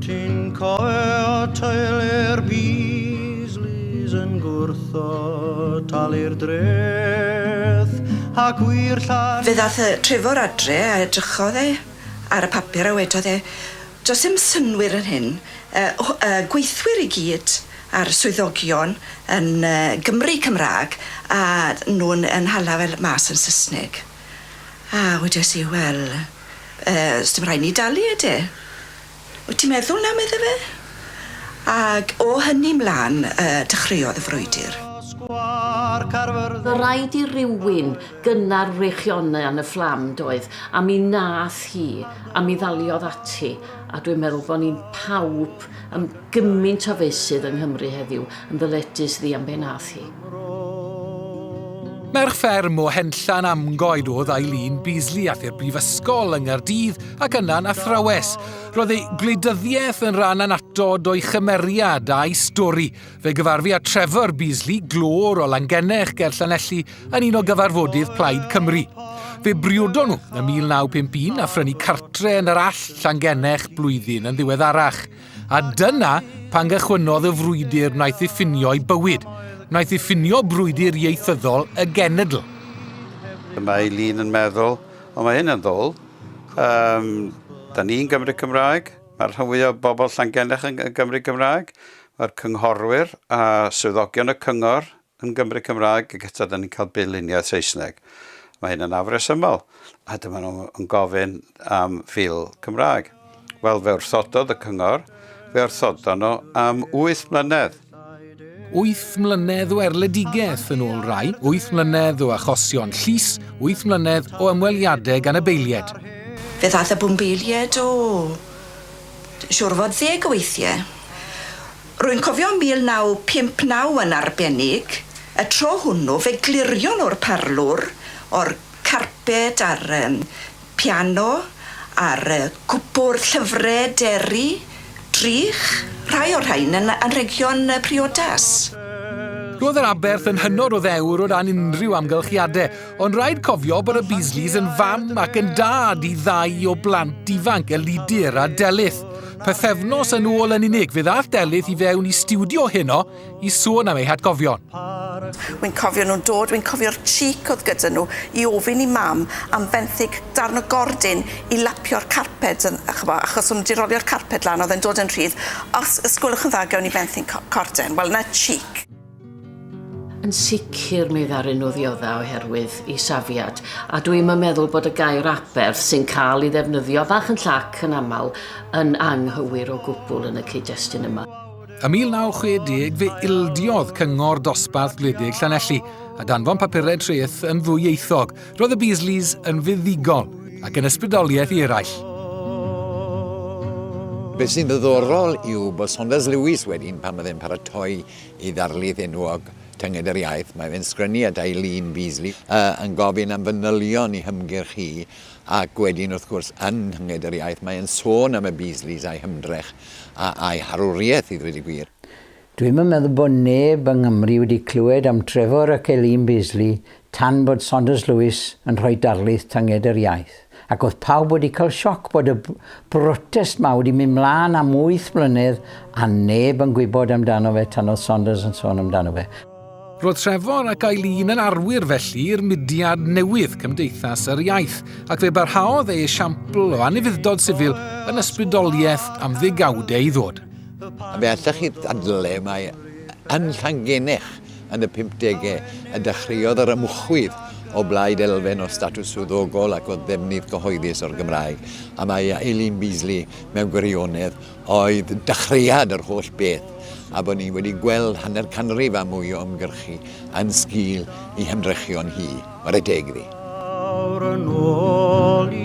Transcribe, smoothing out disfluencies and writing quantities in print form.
Ti'n cofio teulu'r Beasleys yn gwrthod talu'r dreth a gwir llan... Fe ddath Trefor adre a edrychodd e ar y papur a wedodd e, Does dim synnwyr yn hyn, y gweithwyr i gyd a'r swyddogion yn Gymry Cymraeg a nhw'n yn hala fel mas yn Saesneg. A wedes i, wel, yy, sdim rhaid ni dalu e de. Wyt ti'n meddwl 'na, medde fe? Ag o hynny mlan, yy, dechreuodd y frwydr. Oedd raid i rywun gynnar wreichionau yn y fflam, doedd, a mi nath hi, a mi ddaliodd ati, a dwi'n meddwl bod ni'n pawb am gymaint o feysydd yng Nghymru heddiw yn ddyledus iddi am be nath hi. Merch fferm o Henllan Amgoed oedd Eileen Beasley ath i'r brifysgol yng Nghaerdydd ac yna'n athrawes. Roedd ei gwleidyddiaeth yn rhan annatod o'i chymeriad a'i stori. Fe gyfarfu â Trevor Beasley, glöwr o Langennech ger Llanelli, yn un o gyfarfodydd Plaid Cymru. Fe briodon nhw ym 1951 a phrynu cartre yn yr Allt Llangennech blwyddyn yn ddiweddarach. A dyna pan gychwynnodd y frwydr wnaeth ddiffinio'i bywyd, wnaeth ddiffinio brwydr ieithyddol y genedl. Mae Eileen yn meddwl, o mae hyn yn ddwl, um, da ni'n Gymry Cymraeg, mae'r rhan fwyaf o bobl Llangennech yn Gymry Cymraeg, mae'r cynghorwyr a swyddogion y cyngor yn Gymry Cymraeg ac eto da ni'n cael bil uniaith Saesneg. Mae hyn yn afresymol a dyma nhw yn gofyn am fil Cymraeg. Wel, fe wrthododd y cyngor, fe wrthodon nhw am 8 mlynedd. 8 mlynedd o erledigaeth yn ôl rai, 8 mlynedd o achosion llys, 8 mlynedd o ymweliadau gan y beilied. Fe ddaeth y bwmbeilied o, siŵr o fod ddeg o weithiau. Rwy'n cofio 1959 yn arbennig, y tro hwnnw fe glirion nhw'r parlwr o'r carped a'r piano a'r cwpwrdd llyfre, deri, drych, rhai o'r rhain yn anrhegion priodas. Roedd yr aberth yn hynod o ddewr o dan unrhyw amgylchiadau, ond rhaid cofio bod y Beasleys yn fam ac yn dad i ddau o blant ifanc, Elidir a Delyth. Pythefnos yn ôl yn unig, fe ddaeth Delyth i fewn i stiwdio heno i sôn am ei hatgofion. Wi'n cofio nhw'n dod, wi'n cofio'r cheek oedd gyda nhw i ofyn i mam am fenthyg darn o gordyn i lapio'r carped, yn, ch'bo', achos o'n nhw 'di rolio'r carped lan, oedd e'n dod yn rhydd. Os, os gwelwch yn dda, gewn ni fenthyg corden. Wel, 'na cheek. Yn sicr mi ddaru nhw ddiodda oherwydd i safiad, a dwi'm yn meddwl bod y gair aberth sy'n cael ei ddefnyddio bach yn llac yn aml yn anghywir o gwbl yn y cyd-destun yma. Ym 1960 fe ildiodd Cyngor Dosbarth Gwledig Llanelli a danfon papurau treth yn ddwyieithog. Roedd y Beasleys yn fuddugol ac yn ysbrydoliaeth i eraill. Beth sy'n ddiddorol yw bod Saunders Lewis wedyn, pan oedd e'n paratoi i ddarlith enwog Tynged yr Iaith, mae fe'n sgrennu at Eileen Beasley uh, yn gofyn am fanylion i hymgyrch hi, ac wedyn wrth gwrs yn Nhynged yr Iaith mae'n sôn am y Beasleys a'i hymdrech a, a'i harwriaeth i ddweud y gwir. Dwi'm yn meddwl bod neb yng Nghymru wedi clywed am Trefor ac Eileen Beasley tan bod Saunders Lewis yn rhoi darlith Tynged yr Iaith. Ac oedd pawb wedi cael sioc bod y brotest 'ma wedi mynd mlaen am wyth mlynedd a neb yn gwybod amdano fe tan oedd Saunders yn sôn amdano fe. Roedd Trefor ac Eileen yn arwyr felly i'r mudiad newydd, Cymdeithas yr Iaith, ac fe barhaodd ei esiampl o anufudd-dod sifil yn ysbrydoliaeth am ddegawdau i ddod. A fe allech chi ddadle mai yn Llangennech yn y pumpdegau y dechreuodd yr ymchwydd o blaid elfen o statws swyddogol ac o ddefnydd cyhoeddus o'r Gymraeg, a mae Eileen Beasley mewn gwirionedd oedd dechreuad yr holl beth, a bod ni wedi gweld hanner canrif a mwy o ymgyrchu yn sgil i hymdrechion hi. Ware teg iddi. Lawr yn ôl i.